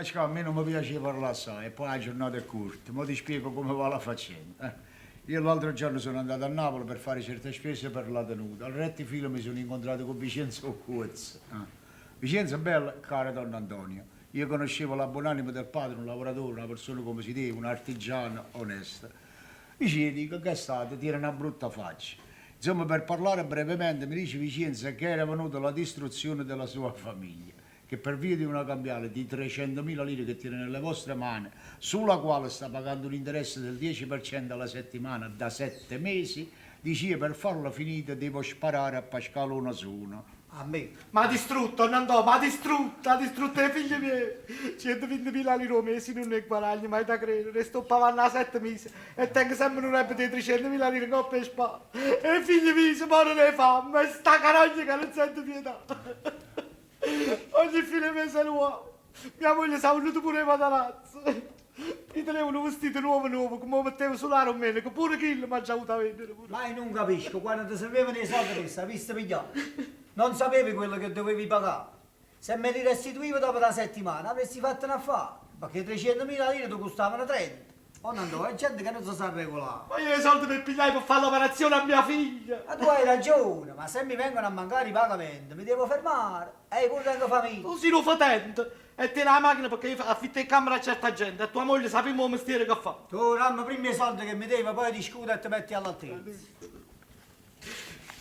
Pascà, a me non mi piace parlà assai e poi 'a giornata è corta. Mo ti spiego come va la faccenda. Io l'altro giorno sono andato a Napoli per fare certe spese per la tenuta. Al rettifilo mi sono incontrato con Vicienzo Cuozzo. Vicienzo bello, caro don Antonio, io conoscevo la buonanima del padre, un lavoratore, una persona come si deve, un artigiano onesto. Dice, dico, che è stato? Tiene una brutta faccia. Insomma, per parlare brevemente, mi dice Vicienzo che era venuta la distruzione della sua famiglia, che per via di una cambiale di 300.000 lire che tiene nelle vostre mani, sulla quale sta pagando un interesse del 10% alla settimana da 7 mesi, dice per farla finita devo sparare a Pascale 'o Nasone. A me. M'ha distrutto, 'on Antò, m'ha distrutto, ha distrutto 'e figlie miei. Cientoveintemila lire 'o mese io nun 'e guaragno, m'hai da credere, 'e sto pavanno 'a sette mise e tengo sempe nu debito 'e trecientomila lire 'ncopp' 'e spalle. E figlie miei se morono 'e famme e sta carogna ca nun sente pietà. Ogni fine 'e mese è nu guaio. Mia moglie s'ha vennuto pure 'e matarazze. Io tenevo nu vestito nuovo nuovo che m' 'o mettevo sulo 'a dummeneca, pure chillo m'aggio avuto 'a vendere pure. Ma io nun capisco, quanno te servevano 'e solde t' 'e sapiste piglià? Non sapevi quello che dovevi pagà? Se me li restituivi dopo na settimana avresti fatto n'affare, pecchè trecientomila lire te custavano 30. 'On Antò, è gente che nun se sa regolà. Ma io 'e solde m' 'e pigliai pe' fa l'operazione a mia figlia! Ma tu hai ragione, ma se mi vengono a mancare i pagamenti mi devo fermare, e io pure tengo famiglia. Tu si' nu fetente! E tiene 'a machina pecché io affitto 'e cammere a certa gente e tua moglie sapimmo 'o mestiere che fa. Tu damme primma 'e solde che mi devi, poi discuto e te metti all'altezza.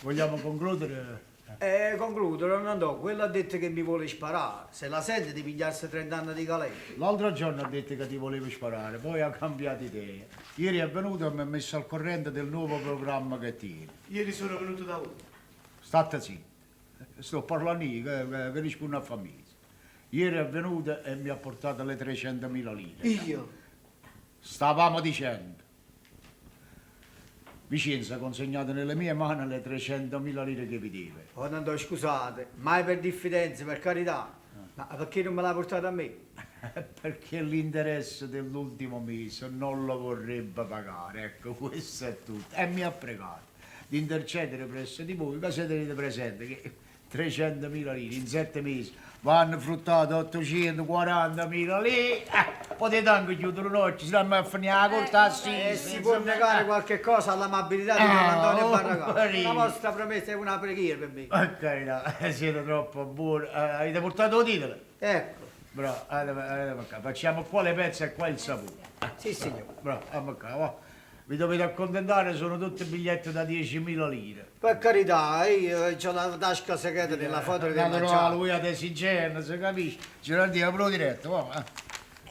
Vogliamo concludere? Eh, concludere, 'on Antò, quello ha detto che mi vuole sparare, se la sente di pigliarsi trent'anni di galera? L'altro giorno ha detto che ti voleva sparare, poi ha cambiato idea. Ieri è venuto e mi ha messo al corrente del nuovo programma che tiene. Ieri sono venuto da voi. Statte zitto. Sto parlanno io, che, che risponno a famiglia. Ieri è venuto e mi ha portato le 300.000 lire. Io? Stavamo dicendo. Vicienzo ha consegnato nelle mie mani le 300.000 lire che vi deve. 'On Antò, scusate, mai per diffidenza, per carità, ma pecché nun me l'ha purtato a me? Perché l'interesse dell'ultimo mese non lo vorrebbe pagare, ecco, questo è tutto. E mi ha pregato di intercedere presso di voi, ma se tenete presente che 300.000 lire in 7 mesi v'hanno fruttato 840.000 lire, potete anche chiudere un occhio, si no a finì 'a corte E si può negare qualche cosa all'amabilità di don Antonio Barracano? La vostra promessa è una preghiera per me. Per carità, siete troppo buoni. Avete portato 'o titolo? Ecco. Bravo, andiamo qua. Facciamo qua le pezze e qua il sapone. Sì, signore. Bravo, andiamo qua, va. Vi dovete accontentare, sono tutti biglietti da 10.000 lire. Per carità, io c'ho la tasca segreta nella foto del Naturale, voi 'ate sincero, si capisce. Gerardino, apri 'o diretto, va.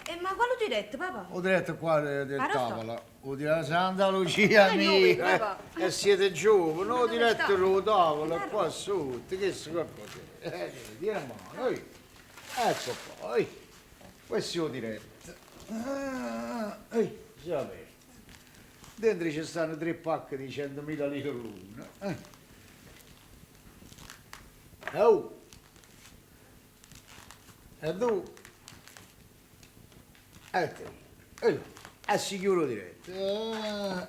E ma quale diretto, papà? 'O diretto qua del Arò sta? tavolo. 'O diretto Santa Lucia Eh, mia, papà. e siete giovani, 'o Dove diretto sta? d' 'o tavolo, qua sotto, che so che cos'è. Tieni mano, oi. Ecco qua, oi. Questo è 'o diretto. Ah, oi, si è aperto. Dentro ci stanno tre pacche di 100.000 lire l'uno. Eh. Oh. E tu? E te. E, e si chiude diretto.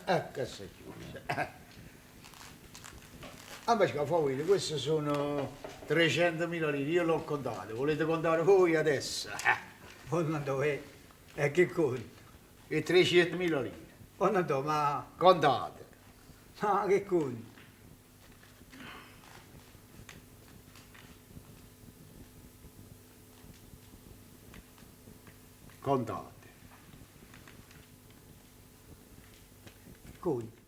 Ecco, si è chiuso. Ah, ma fa queste sono 300.000 lire, io l'ho contate, volete contare voi adesso? 'On Antò, e che conto? E 300.000 lire. 'On Antò, ma... Contate. Ma che conto? Contate. Conto.